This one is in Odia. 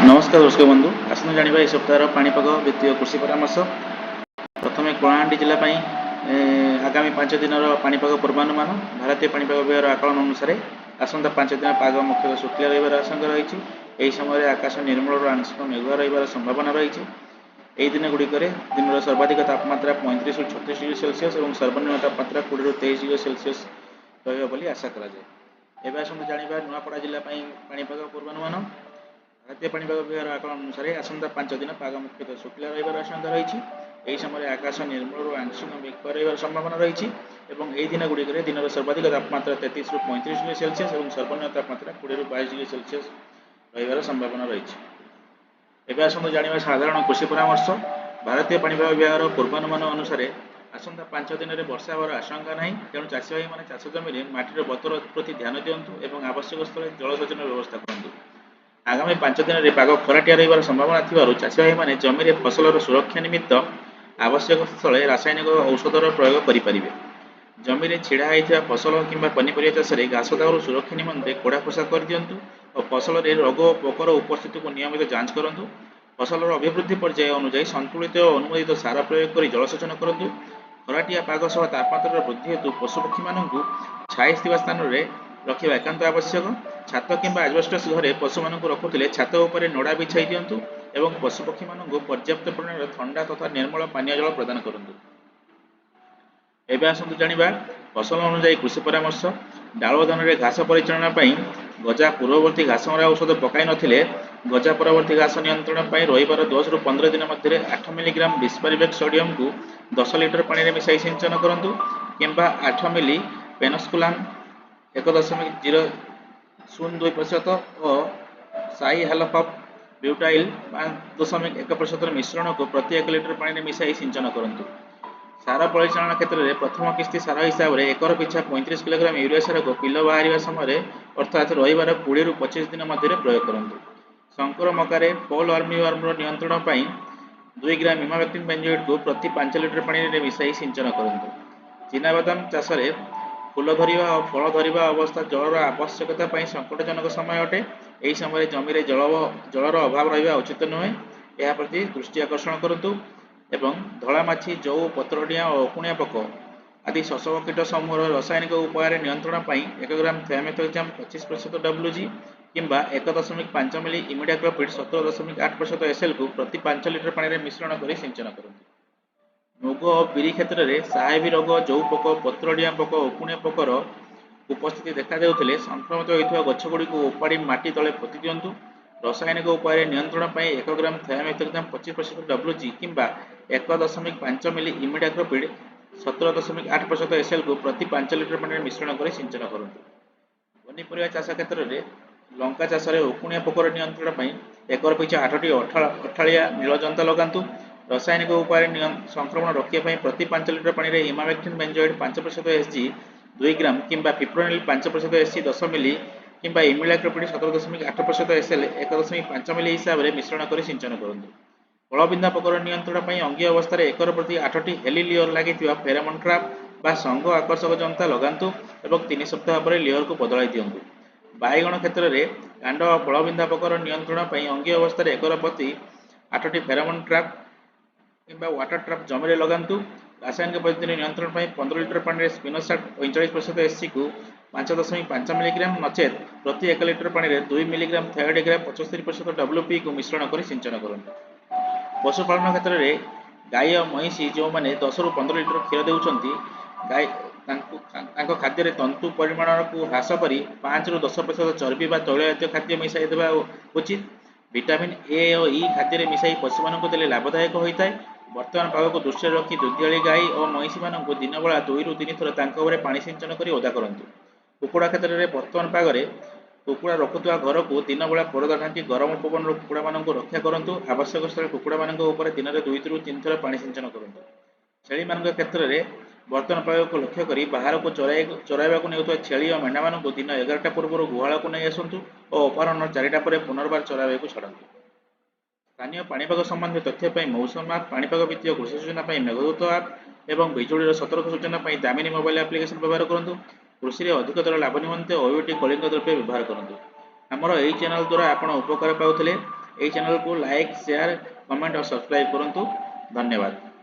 ନମସ୍କାର ଦର୍ଶକ ବନ୍ଧୁ, ଆସନ୍ତୁ ଜାଣିବା ଏହି ସପ୍ତାହର ପାଣିପାଗ ଭିତ୍ତିକ କୃଷି ପରାମର୍ଶ। ପ୍ରଥମେ କଳାହାଣ୍ଡି ଜିଲ୍ଲା ପାଇଁ ଆଗାମୀ 5 ଦିନର ପାଣିପାଗ ପୂର୍ବାନୁମାନ। ଭାରତୀୟ ପାଣିପାଗ ବିଭାଗର ଆକଳନ ଅନୁସାରେ ଆସନ୍ତା 5 ଦିନ ପାଗ ମୁଖ୍ୟତଃ ଶୁଖିଲା ରହିବାର ଆଶଙ୍କା ରହିଛି। ଏହି ସମୟରେ ଆକାଶ ନିର୍ମଳରୁ ଆଂଶିକ ମେଘୁଆ ରହିବାର ସମ୍ଭାବନା ରହିଛି। ଏହି ଦିନ ଗୁଡ଼ିକରେ ଦିନର ସର୍ବାଧିକ ତାପମାତ୍ରା 35ରୁ 36 ଡିଗ୍ରୀ ସେଲସିୟସ୍ ଏବଂ ସର୍ବନିମ୍ନ ତାପମାତ୍ରା 20ରୁ 23 ଡିଗ୍ରୀ ସେଲସିୟସ୍ ରହିବ ବୋଲି ଆଶା କରାଯାଏ। ଏବେ ଆସନ୍ତୁ ଜାଣିବା ନୂଆପଡ଼ା ଜିଲ୍ଲା ପାଇଁ ପାଣିପାଗ ପୂର୍ବାନୁମାନ। ଭାରତୀୟ ପାଣିପାଗ ବିଭାଗର ଆକଳନ ଅନୁସାରେ ଆସନ୍ତା 5 ଦିନ ପାଗ ମୁଖ୍ୟତଃ ଶୁଖିଲା ରହିବାର ଆଶଙ୍କା ରହିଛି। ଏହି ସମୟରେ ଆକାଶ ନିର୍ମଳରୁ ଆଂଶିକ ମେଘୁଆ ରହିବାର ସମ୍ଭାବନା ରହିଛି ଏବଂ ଏହି ଦିନ ଗୁଡ଼ିକରେ ଦିନର ସର୍ବାଧିକ ତାପମାତ୍ରା 33ରୁ 35 ଡିଗ୍ରୀ ସେଲସିୟସ୍ ଏବଂ ସର୍ବନିମ୍ନ ତାପମାତ୍ରା 20ରୁ 22 ଡିଗ୍ରୀ ସେଲସିୟସ୍ ରହିବାର ସମ୍ଭାବନା ରହିଛି। ଏବେ ଆସନ୍ତୁ ଜାଣିବା ସାଧାରଣ କୃଷି ପରାମର୍ଶ। ଭାରତୀୟ ପାଣିପାଗ ବିଭାଗର ପୂର୍ବାନୁମାନ ଅନୁସାରେ ଆସନ୍ତା 5 ଦିନରେ ବର୍ଷା ହେବାର ଆଶଙ୍କା ନାହିଁ। ତେଣୁ ଚାଷୀ ଭାଇମାନେ ଚାଷ ଜମିରେ ମାଟିର ବତର ପ୍ରତି ଧ୍ୟାନ ଦିଅନ୍ତୁ ଏବଂ ଆବଶ୍ୟକ ସ୍ଥଳେ ଜଳସେଚନର ବ୍ୟବସ୍ଥା କରନ୍ତୁ। ଆଗାମୀ 5 ଦିନରେ ପାଗ ଖରାଟିଆ ରହିବାର ସମ୍ଭାବନା ଥିବାରୁ ଚାଷୀ ଭାଇମାନେ ଜମିରେ ଫସଲର ସୁରକ୍ଷା ନିମିତ୍ତ ଆବଶ୍ୟକ ସ୍ଥଳେ ରାସାୟନିକ ଔଷଧର ପ୍ରୟୋଗ କରିପାରିବେ। ଜମିରେ ଛିଡ଼ା ହୋଇଥିବା ଫସଲ କିମ୍ବା ପନିପରିବା ଚାଷରେ ଘାସ ଦାଉରୁ ସୁରକ୍ଷା ନିମନ୍ତେ କୋଡ଼ା ଖୋସା କରିଦିଅନ୍ତୁ ଓ ଫସଲରେ ରୋଗ ଓ ପୋକର ଉପସ୍ଥିତିକୁ ନିୟମିତ ଯାଞ୍ଚ କରନ୍ତୁ। ଫସଲର ଅଭିବୃଦ୍ଧି ପର୍ଯ୍ୟାୟ ଅନୁଯାୟୀ ସନ୍ତୁଳିତ ଓ ଅନୁମୋଦିତ ସାର ପ୍ରୟୋଗ କରି ଜଳସେଚନ କରନ୍ତୁ। ଖରାଟିଆ ପାଗ ସହ ତାପମାତ୍ରାର ବୃଦ୍ଧି ହେତୁ ପଶୁପକ୍ଷୀମାନଙ୍କୁ ଛାଇ ଥିବା ସ୍ଥାନରେ ରଖିବା ଏକାନ୍ତ ଆବଶ୍ୟକ। ଛାତ କିମ୍ବା ଆଜବେଷ୍ଟସ୍ ଘରେ ପଶୁମାନଙ୍କୁ ରଖୁଥିଲେ ଛାତ ଉପରେ ନଡ଼ା ବିଛାଇ ଦିଅନ୍ତୁ ଏବଂ ପଶୁପକ୍ଷୀମାନଙ୍କୁ ପର୍ଯ୍ୟାପ୍ତ ପରିମାଣରେ ଥଣ୍ଡା ତଥା ନିର୍ମଳ ପାନୀୟ ଜଳ ପ୍ରଦାନ କରନ୍ତୁ। ଏବେ ଆସନ୍ତୁ ଜାଣିବା ଫସଲ ଅନୁଯାୟୀ କୃଷି ପରାମର୍ଶ। ଡାଳୁଅ ଧାନରେ ଘାସ ପରିଚାଳନା ପାଇଁ ଗଜା ପୂର୍ବବର୍ତ୍ତୀ ଘାସ ମରା ଔଷଧ ପକାଇ ନଥିଲେ, ଗଜା ପରବର୍ତ୍ତୀ ଘାସ ନିୟନ୍ତ୍ରଣ ପାଇଁ ରୋଇବାର 10ରୁ 15 ଦିନ ମଧ୍ୟରେ 8 ମିଲିଗ୍ରାମ ଡିସ୍ପାରିବେକ୍ ସୋଡ଼ିୟମକୁ 10 ଲିଟର ପାଣିରେ ମିଶାଇ ସିଞ୍ଚନ କରନ୍ତୁ କିମ୍ବା 8 ମିଲି ପେନୋସ୍କୁଲାନ୍ 1.002% ଓ ସାଇହାଲୋଫପ୍ ବ୍ୟୁଟାଇଲ୍ 5.1 ପ୍ରତିଶତର ମିଶ୍ରଣକୁ ପ୍ରତି 1 ଲିଟର ପାଣିରେ ମିଶାଇ ସିଞ୍ଚନ କରନ୍ତୁ। ସାର ପରିଚାଳନା କ୍ଷେତ୍ରରେ ପ୍ରଥମ କିସ୍ତି ସାର ହିସାବରେ ଏକର ପିଛା 35 କିଲୋଗ୍ରାମ ୟୁରିଆ ସାରକୁ ପିଲ ବାହାରିବା ସମୟରେ, ଅର୍ଥାତ୍ ରୋଇବାର 20ରୁ 25 ଦିନ ମଧ୍ୟରେ ପ୍ରୟୋଗ କରନ୍ତୁ। ଶଙ୍କର ମକାରେ ଫଲ୍ ଆର୍ମିୱାର୍ମର ନିୟନ୍ତ୍ରଣ ପାଇଁ 2 ଗ୍ରାମ ଇମାମେକ୍ଟିନ୍ ବେଞ୍ଜୋଏଟ୍କୁ ପ୍ରତି 5 ଲିଟର ପାଣିରେ ମିଶାଇ ସିଞ୍ଚନ କରନ୍ତୁ। ଚିନାବାଦାମ ଚାଷରେ ଫୁଲ ଧରିବା ଓ ଫଳ ଧରିବା ଅବସ୍ଥା ଜଳର ଆବଶ୍ୟକତା ପାଇଁ ସଙ୍କଟଜନକ ସମୟ ଅଟେ। ଏହି ସମୟରେ ଜମିରେ ଜଳର ଅଭାବ ରହିବା ଉଚିତ ନୁହେଁ, ଏହା ପ୍ରତି ଦୃଷ୍ଟି ଆକର୍ଷଣ କରନ୍ତୁ ଏବଂ ଧଳା ମାଛି, ଜଉ, ପତ୍ରଡିଆଁ ଓ ଉକୁଣିଆ ପୋକ ଆଦି ଶୋଷକ କୀଟ ସମୂହର ରାସାୟନିକ ଉପାୟରେ ନିୟନ୍ତ୍ରଣ ପାଇଁ 1 ଗ୍ରାମ ଥିଆମେଥୋକ୍ସାମ୍ 25% ଡବ୍ଲ୍ୟୁଜି କିମ୍ବା 1.5 ମିଲି ଇମିଡାକ୍ଲୋପ୍ରିଡ୍ 17.8% ଏସ୍ଏଲ୍କୁ ପ୍ରତି 5 ଲିଟର ପାଣିରେ ମିଶ୍ରଣ କରି ସିଞ୍ଚନ କରନ୍ତୁ। ମୁଗ ଓ ବିରି କ୍ଷେତ୍ରରେ ସାହେବୀ ରୋଗ, ଜଉ ପୋକ, ପତ୍ରଡିଆଁ ପୋକ, ଉକୁଣିଆ ପୋକର ଉପସ୍ଥିତି ଦେଖାଦେଉଥିଲେ ସଂକ୍ରମିତ ହୋଇଥିବା ଗଛଗୁଡ଼ିକୁ ଉପାଡ଼ି ମାଟି ତଳେ ପୋତି ଦିଅନ୍ତୁ। ରାସାୟନିକ ଉପାୟରେ ନିୟନ୍ତ୍ରଣ ପାଇଁ 1 ଗ୍ରାମ ଥିଆମେଥୋକ୍ସାମ୍ 25% ଡବ୍ଲ୍ୟୁଜି କିମ୍ବା 1.5 ମିଲି ଇମିଡାକ୍ଲୋପ୍ରିଡ୍ 17.8% ଏସ୍ଏଲ୍କୁ ପ୍ରତି 5 ଲିଟର ପାଣିରେ ମିଶ୍ରଣ କରି ସିଞ୍ଚନ କରନ୍ତୁ। ପନିପରିବା ଚାଷ କ୍ଷେତ୍ରରେ ଲଙ୍କା ଚାଷରେ ଉକୁଣିଆ ପୋକର ନିୟନ୍ତ୍ରଣ ପାଇଁ ଏକର ପିଛା ଆଠଟି ଅଠାଳିଆ ନୀଳ ଜନ୍ତା ଲଗାନ୍ତୁ। ରାସାୟନିକ ଉପାୟରେ ସଂକ୍ରମଣ ରୋକିବା ପାଇଁ ପ୍ରତି 5 ଲିଟର ପାଣିରେ ଇମାମେକ୍ଟିନ୍ ବେଞ୍ଜୋଏଟ୍ 5% ଏସ୍ଜି 2 ଗ୍ରାମ କିମ୍ବା ଫିପ୍ରୋନିଲ୍ 5% ଏସ୍ସି 10 ମିଲି କିମ୍ବା ଇମିଡାକ୍ଲୋପ୍ରିଡ୍ 17.8% ଏସ୍ଏଲ୍ 1.5 ମିଲି ହିସାବରେ ମିଶ୍ରଣ କରି ସିଞ୍ଚନ କରନ୍ତୁ। ଫଳବିନ୍ଧା ପୋକର ନିୟନ୍ତ୍ରଣ ପାଇଁ ଅଙ୍ଗୀ ଅବସ୍ଥାରେ ଏକର ପ୍ରତି ଆଠଟି ହେଲି ଲିଓର ଲାଗିଥିବା ଫେରୋମୋନ୍ ଟ୍ରାପ୍ ବା ସଂଘ ଆକର୍ଷକ ଜନ୍ତା ଲଗାନ୍ତୁ ଏବଂ 3 ସପ୍ତାହ ପରେ ଲିଓରକୁ ବଦଳାଇ ଦିଅନ୍ତୁ। ବାଇଗଣ କ୍ଷେତ୍ରରେ କାଣ୍ଡ ଓ ଫଳବିନ୍ଧା ପୋକର ନିୟନ୍ତ୍ରଣ ପାଇଁ ଅଙ୍ଗୀ ଅବସ୍ଥାରେ ଏକର ପ୍ରତି ଆଠଟି ଫେରୋମୋନ୍ ଟ୍ରାପ୍ କିମ୍ବା ୱାଟର ଟ୍ରାପ୍ ଜମିରେ ଲଗାନ୍ତୁ। ରାସାୟନିକ ପଦ୍ଧତିରେ ନିୟନ୍ତ୍ରଣ ପାଇଁ 15 ଲିଟର ପାଣିରେ ସ୍ପିନୋସାଡ୍ 45% ଏସ୍ସିକୁ 5.5 ମିଲିଗ୍ରାମ, ନଚେତ୍ ପ୍ରତି 1 ଲିଟର ପାଣିରେ 2 ମିଲିଗ୍ରାମ ଥାୟୋଡିଗ୍ରାଫ 75% ଡବ୍ଲ୍ୟୁପିକୁ ମିଶ୍ରଣ କରି ସିଞ୍ଚନ କରନ୍ତୁ। ପଶୁପାଳନ କ୍ଷେତ୍ରରେ ଗାଈ ଓ ମଇଁଷି ଯେଉଁମାନେ 10ରୁ 15 ଲିଟର କ୍ଷୀର ଦେଉଛନ୍ତି, ଗାଈ ତାଙ୍କୁ ତାଙ୍କ ଖାଦ୍ୟରେ ତନ୍ତୁ ପରିମାଣକୁ ହ୍ରାସ କରି 5ରୁ 10% ଚର୍ବି ବା ତୈଳ ଜାତୀୟ ଖାଦ୍ୟ ମିଶାଇ ଦେବା ଉଚିତ। ଭିଟାମିନ୍ ଏ ଓ ଇ ଖାଦ୍ୟରେ ମିଶାଇ ପଶୁମାନଙ୍କୁ ଦେଲେ ଲାଭଦାୟକ ହୋଇଥାଏ। ବର୍ତ୍ତମାନ ପାଗକୁ ଦୃଷ୍ଟିରେ ରଖି ଦୁଧିଆଳି ଗାଈ ଓ ମଇଁଷିମାନଙ୍କୁ ଦିନବେଳା ଦୁଇରୁ ତିନି ଥର ତାଙ୍କ ଉପରେ ପାଣି ସିଞ୍ଚନ କରି ଓଦା କରନ୍ତୁ। କୁକୁଡ଼ା କ୍ଷେତ୍ରରେ ବର୍ତ୍ତମାନ ପାଗରେ କୁକୁଡ଼ା ରଖୁଥିବା ଘରକୁ ଦିନବେଳା ପରଦା ଢାଙ୍କି ଗରମ ପବନରୁ କୁକୁଡ଼ାମାନଙ୍କୁ ରକ୍ଷା କରନ୍ତୁ। ଆବଶ୍ୟକ ସ୍ଥଳେ କୁକୁଡ଼ାମାନଙ୍କ ଉପରେ ଦିନରେ ଦୁଇରୁ ତିନି ଥର ପାଣି ସିଞ୍ଚନ କରନ୍ତୁ। ଛେଳିମାନଙ୍କ କ୍ଷେତ୍ରରେ ବର୍ତ୍ତମାନ ପାଗକୁ ଲକ୍ଷ୍ୟ କରି ବାହାରକୁ ଚରାଇବାକୁ ନେଉଥିବା ଛେଳି ଓ ମେଣ୍ଢାମାନଙ୍କୁ ଦିନ 11ଟା ପୂର୍ବରୁ ଗୁହାଳକୁ ନେଇ ଆସନ୍ତୁ ଓ ଅପରାହ୍ନ 4ଟା ପରେ ପୁନର୍ବାର ଚରାଇବାକୁ ଛାଡ଼ନ୍ତୁ। ସ୍ଥାନୀୟ ପାଣିପାଗ ସମ୍ବନ୍ଧୀୟ ତଥ୍ୟ ପାଇଁ ମୌସମ ଆପ୍, ପାଣିପାଗ ଭିତ୍ତିକ କୃଷି ସୂଚନା ପାଇଁ ମେଘଦୂତ ଆପ୍ ଏବଂ ବିଜୁଳିର ସତର୍କ ସୂଚନା ପାଇଁ ଦାମିନୀ ମୋବାଇଲ ଆପ୍ଲିକେସନ ବ୍ୟବହାର କରନ୍ତୁ। କୃଷିରେ ଅଧିକତର ଲାଭ ନିମନ୍ତେ ଓୟୁଏଟି କଳିଙ୍ଗ ଦ୍ରବ୍ୟ ବ୍ୟବହାର କରନ୍ତୁ। ଆମର ଏହି ଚ୍ୟାନେଲ ଦ୍ୱାରା ଆପଣ ଉପକାର ପାଉଥିଲେ ଏହି ଚ୍ୟାନେଲକୁ ଲାଇକ୍, ସେୟାର, କମେଣ୍ଟ ଓ ସବସ୍କ୍ରାଇବ୍ କରନ୍ତୁ। ଧନ୍ୟବାଦ।